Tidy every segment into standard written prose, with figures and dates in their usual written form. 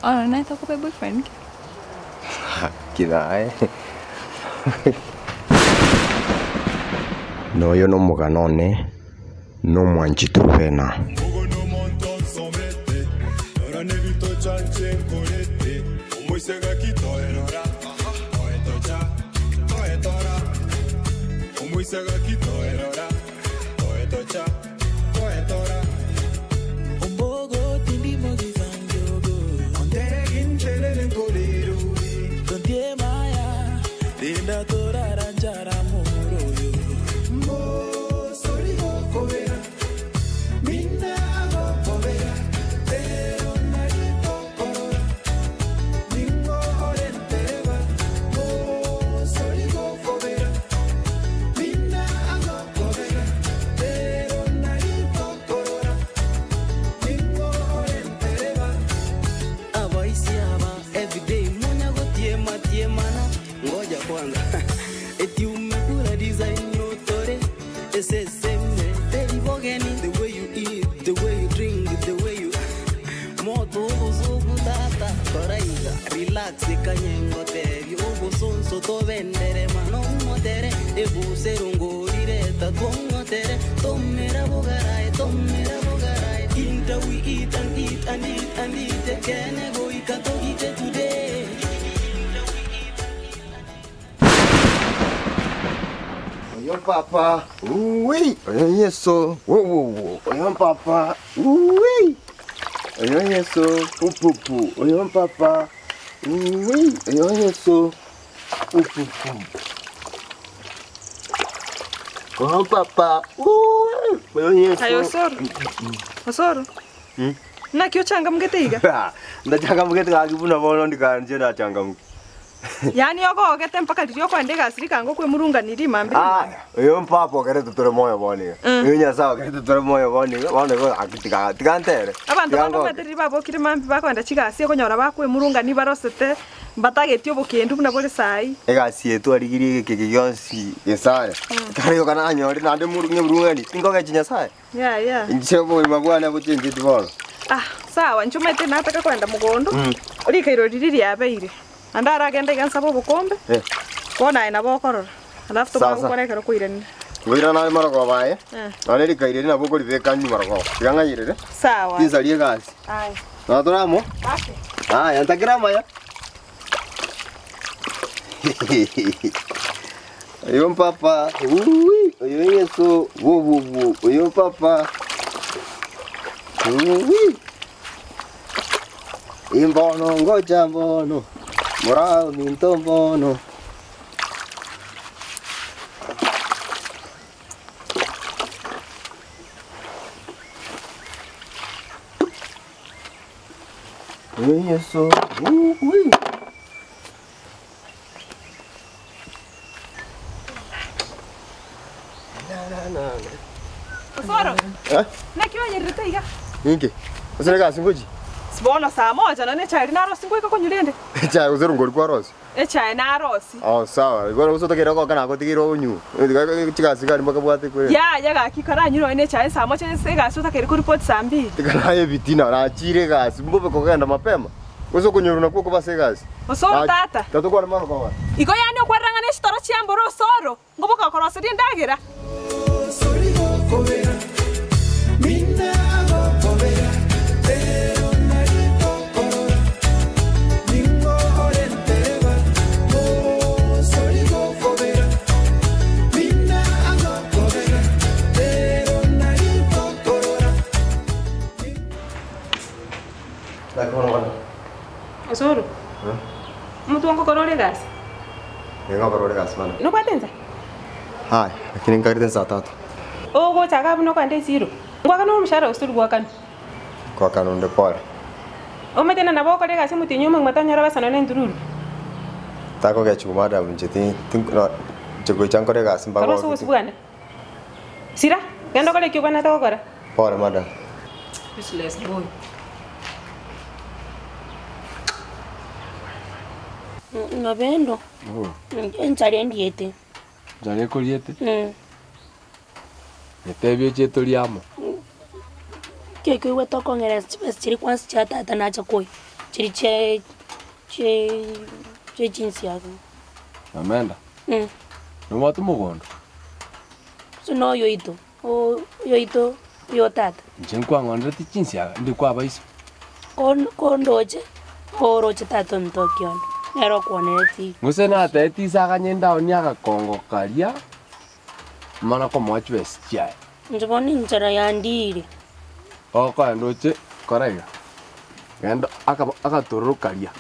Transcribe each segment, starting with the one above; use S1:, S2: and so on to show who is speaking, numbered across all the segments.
S1: Bono naye tokoba eboyfriend ki?
S2: Gaki naye. Noyo nomogano one nomwanchi Truvena. Oyo papa, uwi, oyo Yeso, wo wo wo, oyo papa, uwi, oyo Yeso, pupupu, oyo papa, uwi, oyo Yeso, pupupu. Oyo papa, uwi, oyo Yeso.
S3: Aye Osoro, Osoro, naki ochangamgete iga?
S2: Ndachangamgete gaki buna bono ndikanche ndachangamke.
S3: Yaani ogogete mpaka riria okoenda egasi rikango okwemurungania rimambia
S2: Ah,
S3: rimambia.
S2: oyo mpapa okerete tore moyo bono iga. Oyo Nyasaye okerete tore moyo bono iga, bono igo gaki tiga tiga ntere.
S3: Abanto
S2: Tiga
S3: bande
S2: ngoke.
S3: omanyete riria babokire mambia bakoenda chigasi okonyora bakwemurungania barosete mbatageti obokendu buna bore saii.
S2: Egasi eye twarigirie egeke eke gionsi Nyasaye. Ekero rioka nanyore naende muru nyemurungani, tinkogechi Nyasaye.
S3: Yaya.
S2: Inche obogima bwane bochencheti bono.
S3: Ah, sawa, inche omanyete nataka koenda mogondo, rikairo riria riabeire, naende aragende iga nsabe obokombe,
S2: Eh.
S3: bono aye nabo okorora, alafu tomanye
S2: Sasa.
S3: gokora ekero kwairanire.
S2: Ngoirana are marogoba aye,
S3: Eh.
S2: nonye rikairo eri nabo okoribeka nyuma marogoba, tiga ng'ayerere,
S3: Sawa.
S2: tinsarie egasi.
S3: Aya.
S2: Nabo tore amo?
S3: Ake.
S2: Aya, ntakere amaya. Oyo mpapa, wuwi, oyo Yeso, wuwuwu, oyo mpapa, wuwi. Imbono ngocha mbono, morao minto mbono. Oyo Yeso, wuwi.
S3: Osoro,
S2: Eh?
S3: naki onyererete iga?
S2: Ninki? Gose negasi ngochi?
S3: Bono saa moja nonye echae eri narosi ngoika konywa rende.
S2: Echae gose rongori kwarosia?
S3: Echae narosi.
S2: Oh sawa, bono gose otakeire goka nagotigeire onywe. Chigasi gari mbakabwate kweri.
S3: Yaya gaki karanywe nonye na echae saa moja ase egasi otakeire koripoti saa mbili.
S2: Tiga naye ebitina, nachire egasi, mbobe kogenda mapema. Gose okonyorwa nakwo okoba ase egasi.
S3: Osoro tata.
S2: Tata okwane mano koba.
S3: Igo yaani okwarora ng'a nechitoro chia mboro osoro, ngoboka gokoroseria endagera?
S2: Naki bono bono?
S3: Osoro, omonto ngokora ore egasi?
S2: Ee ngokora ore egasi bono.
S3: Nobwate ensa?
S2: Haya, lakini nkarete saa tatu.
S3: Ogocha iga buna okogenda esiro, ngwakane omoshahara gose tori goakanwa?
S2: Ngoakana onde pore.
S3: Omanyete ng'a nabo ogokora egasi omotienyi omogima tonyora besa nonya entururu.
S2: Takogechigwa madam inche ti ti no inche gocha nkore egasi mpaka
S3: Korwa ase obosio bwane. Sira, genda okore ekio obwenerete gokora.
S2: Pore madam.
S3: Useless boy.
S4: Nobendo, enchara endiete.
S5: Enchara ekoriete? Nyetebie oche torie amo.
S4: Ki ekio oigwete okong'eresa chibesa chiria kwansa chia tata nacha koyia. Chiri chie chie chie chinsiaga.
S5: Nyamenda, nobwate omogondo?
S4: Gose noyoito, oyoito oyo tata.
S5: Inche nkwang'onereti chinsiaga, indi kwabaiso.
S4: Kondoche, oroche tata ominto one, nere okwonereti.
S5: Gose natebeti ise aganye endaoni agakongo karia, mana komoa chibesa chiaye.
S4: Inche bono enchara yandiire.
S5: Okoenda oche kora iga, genda agatororo karia.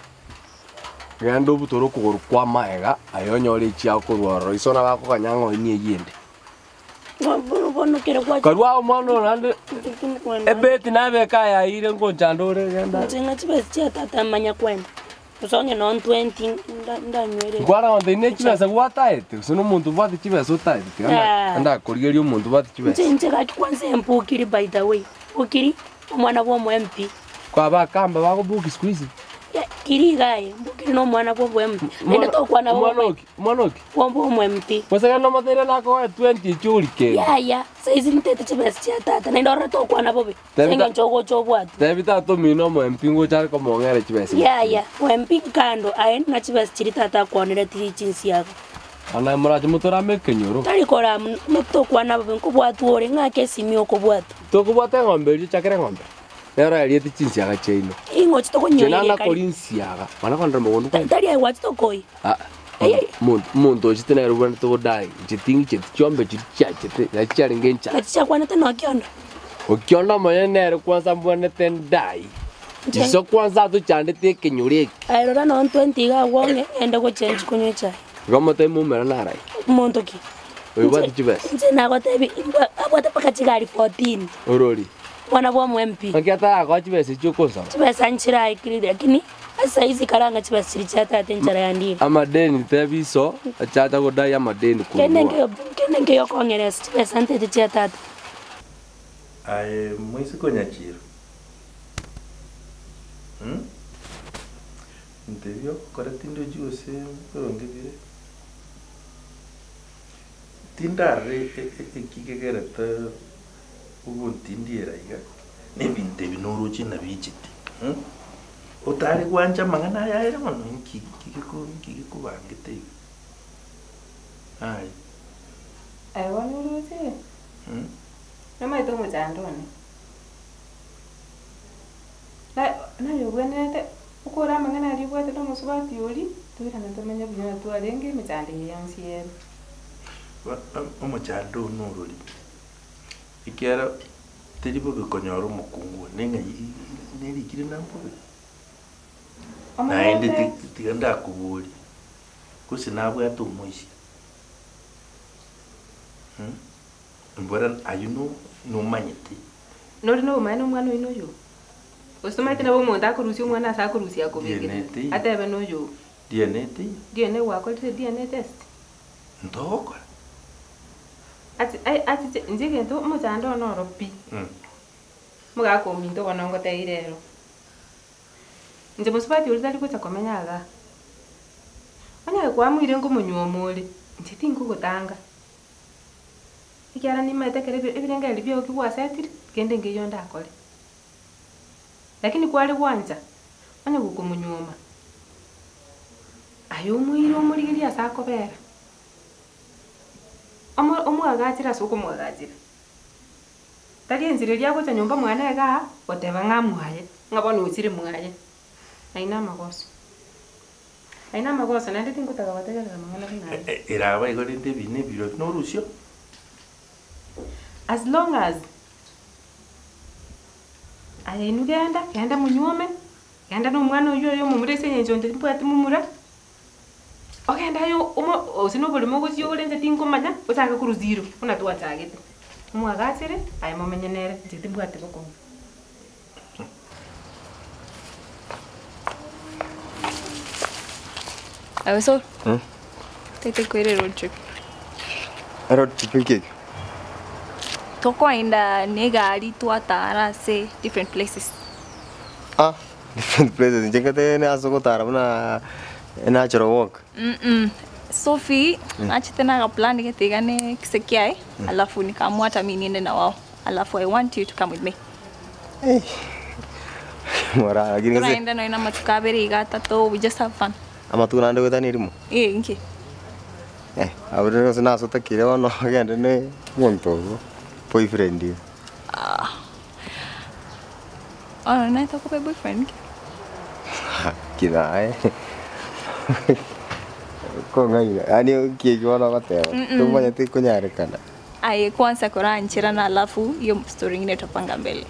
S5: Genda obutore okogoro kw'amaega aye onyore echiao korwa ororo, iso nabo akoganya ng'a oinie eyio ende. Karue agwo omwana oyo naende ebeti nabeke ayaeire ngonchanda ore genda. Nkwana gonte ine chibesa gwataete gose na omonto obwate chibesa otaete tiga ndakorigereria omonto obwate chibesa. Kwaba akamba bagobuki siku hizi.
S4: Kiri iga aye, mbokire nomwana bw'oboembi, naende tokwana
S5: Omwana oki? Omwana oki?
S4: bw'oboembi.
S5: Gose genda omoteire nakoe 20 echio ori kende.
S4: Yaya, saizi ntete chibesa chia tata, naende ororo tokwana bobe, ase
S5: Tebi ta-
S4: engencho ogocha obwate.
S5: Tebi tata omino omoempi ngocha are komong'era chibesa.
S4: Yaya, oembi kando aye ng'a chibesa chiria tata akwanereti chinsiaga.
S5: Bono morache motorame ekenyoro.
S4: Tari korama, tokwana bobe, nkobwatwa ore, ng'ake esimi okobwatwa.
S5: Tokobwata eng'ombe eria ochakere eng'ombe. Nero yariete chinsiaga chiaino.
S4: Ing'o ochete
S5: Inche
S4: konyoiria
S5: nana
S4: kare?
S5: koria nsiaga, mana kondora mogondo kwaino.
S4: Tari aye gwachete okoyia.
S5: Ah, omonto omonto ochete nere obwenerete godai, inche ting'icheti chiombe chiria chiachete, nachi chiarenge enchara.
S4: Nachi chiakwanete na Okiondo?
S5: Okiondo omonyene nere kwanza mbwenerete ndai,
S4: Inche-
S5: iso kwanza atochandete ekenyoro eke.
S4: Aye rora nonye 20 iga agwo ng'e ng'ende gochenji konywa echae.
S5: Igo motebi moumera narai.
S4: Omonto ki?
S5: Oyo obwate chibesa.
S4: Inche nagotebi, imbwa abwate mpaka chigari 14.
S5: Orori.
S4: Omwana bw'omo MP.
S5: Naki atarakoa chibesa echio okonsaba?
S4: Chibesa nchiraikire lakini ase saizi karanga chibesa chiria chia tata enchara yandire.
S5: Amadeni tebi iso achacha godai amadeni
S4: Kende
S5: korwa.
S4: nkeiyo kende nkeiyo okong'eresa chibesa ntete chia tata.
S1: Aye moiseke o nyachiro, Ebinto ebi ogokora tindochi gose mboronge bire. Tindarora eki kegerete ogontindiera iga, na ebinto ebi noroche ng'a bichete, Otare gwancha amang'ana aya aere mono, inki inki inki gekobangete iga? Aye.
S3: Aye bono oroche, nomanyete omochando one, naye obwenerete okore amang'ana aria obwate na omosubati oria, toirane tomenye buya na twarenge emechando eye yonsi ere.
S1: Omochando oo norori, ekiagera teri bobe konyora omokungu one ng'a nerikire nambobe. Naende tiga ndakoborie, gose nabwate omoisia? Mbora ayio nomanyete.
S3: Nore nobomaene omwana oyio noyo oo? Gose tomaete nabo omonto akorusia omwana ase akorusia akobekete, atebe noyo oo?
S1: DNA teiyo.
S3: DNA gwakorire DNA test?
S1: Ntogokora.
S3: Ati ai ati inche egento omochando one oro pi, mogaka ominto bono ngotebi rero, inche mosubati oria tari gocha komenya igaa, onye kwamoire nkomonyuoma ore, inche tinkogotanga. Ekiagera nimaete ekero ebirengererio biao ki gwasetire, kende nkeiyo ndakore. Lakini kware gwancha, onye gokomonyuoma, aye omoire omorigerie ase akobera, omo omoagachere ase okomoagachera. Tari enchera eria agocha nyomba mwane igaa, goteba ng'a mwaye, ng'a bono ochire mwaye, ayio namagoso. Ayio namagoso naende tingotaka gotegerera amang'ana buna ayio.
S1: Eraba igo rende ebi nebirori norusio.
S3: As long as aye inwe genda, genda monyuome, genda na omwana oyio oyo omomura ase eng'encho inche timbwati momura, ogende aye omo gose na oboremo ogochia ore inche tinkomanya, ochake korwa zero buna twachagete. Omwagachere, aye momenye nere, inche timbwati bokong'u.
S6: Aye so tete koire road trip.
S2: Road trip nki ekio?
S6: Tokoenda na egari twatara ase different places.
S2: Ah, different places inche nkatebe ase ogotara buna natural walk.
S6: Mm Sophie nachete na agaplan gete iga ne ekise kiaye alafu nikaamua hata mi niende na wao alafu I want you to come with me.
S2: Mora, lakini gose
S6: Toraende nonya na amatuko abere iga atato, we just have fun.
S2: amatuko naende goetania erimo?
S6: Eh, inki?
S2: Eh, abwo rende gose nase otakeire bono ogende na omonto ogo, boyfriend iga.
S6: Bono naye tokoba eboyfriend ki?
S2: Ki naye kong'aina, yaani nki ekio bono ogoteba, tomanyeti konyarekana.
S6: Aye kwanza korancherana alafu hiyo story ingine tutapanga mbele.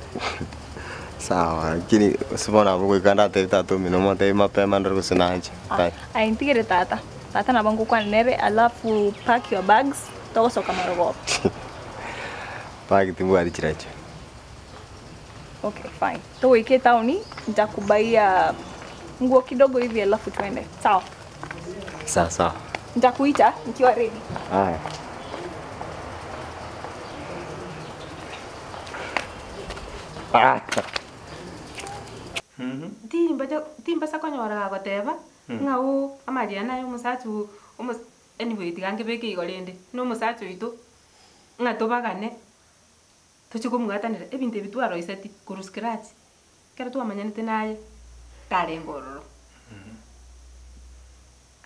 S2: Sawa, lakini ase bono abwo goika ndatebie tata omino motebie mapema ndore gose nanche.
S6: Ah, aye ntigere tata, tata nabo ngokwana nere alafu pack your bags togosoka marogoba.
S2: Bag timbwati chirecho.
S6: Okay, fine. Togoika etown nitakubaia nguo kidogo hivi alafu tuende. Sawa?
S2: Sawa sawa.
S6: Nitakuita nikiwa ready.
S2: Haya. Ah.
S3: Timbacha timbasa konyora gagoteba, ng'a oo amariana aya omosacha oo omos anyway tiga nkebeke igo rende, na omosacha oito, ng'a tobagane, tochie komwatanera ebinto ebi twaroiseti korwa scratch, ekero twamanyanete naye, tarenge ororo.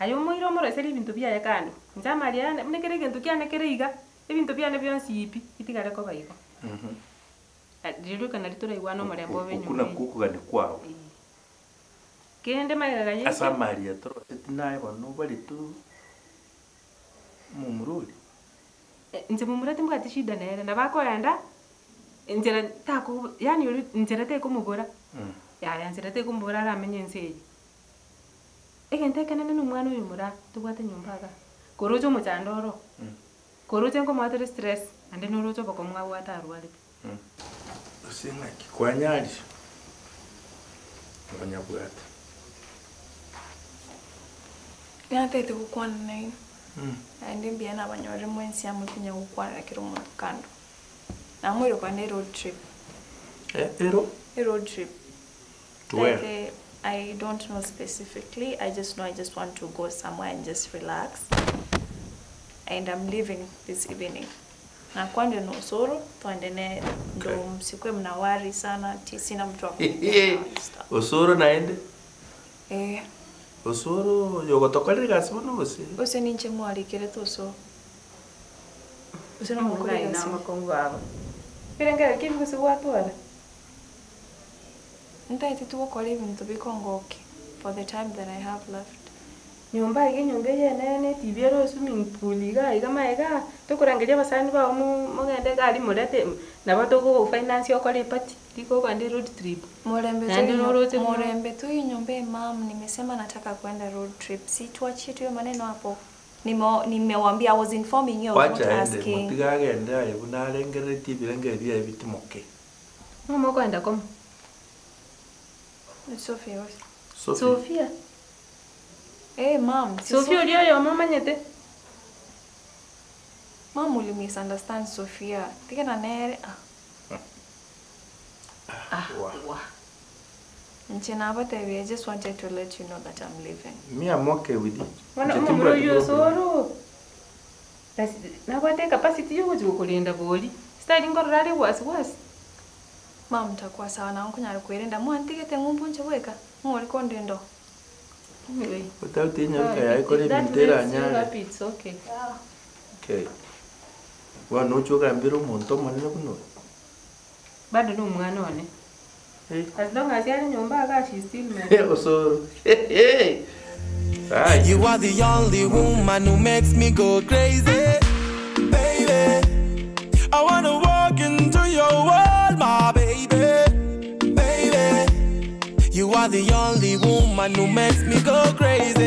S3: Aye omoire omoroiserie ebinto biaye kando, inche amariana buna ekere egento kiane kere iga, ebinto biane bionsi pi, bitigare koba igo. Rirorio eke nario toraigwane omorembe obe
S1: Okwo
S3: enyomba
S1: nakwo
S3: eye.
S1: okogania kwao.
S3: Ee. Kende magega
S1: Ase
S3: y'ekio.
S1: amaria toroseti naye bono obarete omomura oria.
S3: Inche momura timbwati shida nere, nabo akoenda, enchera tako yaani oria nchera tekomobora, yaya nchera tekomobora aramenye ense eye. Egento ekenene na omwana oyo moraa, tobwate nyomba igaa, koroche omochando oro, koroche nkomoa tore stress, naende noroche obokong'u abwate arwarete.
S1: Gose ng'aki kwanyarire? Nonyabwate.
S6: Natagete gokwana nainwe, naende mbuya nabanyorire mwensi amo tonya gokwanera kera omonto kando. Namoire kogenda eroad trip.
S1: Ero?
S6: Eroad trip.
S1: To where?
S6: Tagete I don't know specifically, I just know I just want to go somewhere and just relax. And I'm leaving this evening. Nakwanire na Osoro, twende nere. Ndo
S1: Okay.
S6: msikue mna worry sana ati sina mtu wa kuongea na and stuff.
S1: Osoro naende?
S6: Eh.
S1: Osoro oyo ogotokorera egasi bono gose?
S6: Gose ninche mwarikerete Osoro. Gose nomokore
S3: Omong'aini
S6: egasi.
S3: amakongu aba. Ebirengererio ki ebi gose gwatwara?
S6: Ntaete togokora ebinto bikongokia for the time that I have left.
S3: Nyomba iga enyomba eye enene etibi ere swimming pool iga iga magega, tokorangeria abasani bao mo mogende iga aria morete nabo togogofinance okore eparty, riko okogenda eroad trip.
S6: Morembe
S3: Naende
S6: toi
S3: noroche buna
S6: Morembe toi nyomba eye mum, nimesema nataka kwenda road trip. Si tuachie tu hiyo maneno hapo. Nime nimewambia I was informing you, I was not
S1: Wacha aende,
S6: asking.
S1: motige agende aye buna arengereretie ebirengererio biaye bitimoke.
S3: Ng'o mokoenda komo?
S6: Sophia.
S1: Sophie.
S3: Sophia.
S6: Eh, mom, si
S3: Sophia oria oyomo omanyete.
S6: Mom uli misunderstand Sophia. Tigana nere. Ah.
S3: Ah, wa.
S6: Nche nabatebia, I just wanted to let you know that I'm leaving.
S1: Me I'm okay with it.
S3: Bono
S1: Inche
S3: omomura
S1: timbwati
S3: oyio
S1: problem.
S3: osoro. Nabwate ecapacity yogochia gokorenda bori. Style nkorora are wasi wasi.
S6: Mom ntakuwa sawa na nkonyara kwerenda mwantigete ng'umbu inche bweka. Ng'ori kondenda oo.
S3: Anyway.
S1: Without enyaroka yaye kore
S3: If that
S1: ebinto
S3: makes you
S1: eranyare.
S3: happy, it's okay.
S1: Okay. Bono noche ogambere omonto omonene buna oyo.
S3: Bado na omwana one.
S1: Eh.
S3: As long as are nyomba iga she's still my
S1: Osoro. Aye.
S7: You are the only woman who makes me go crazy, baby. I wanna walk into your world, my baby, baby. You are the only woman who makes me go crazy.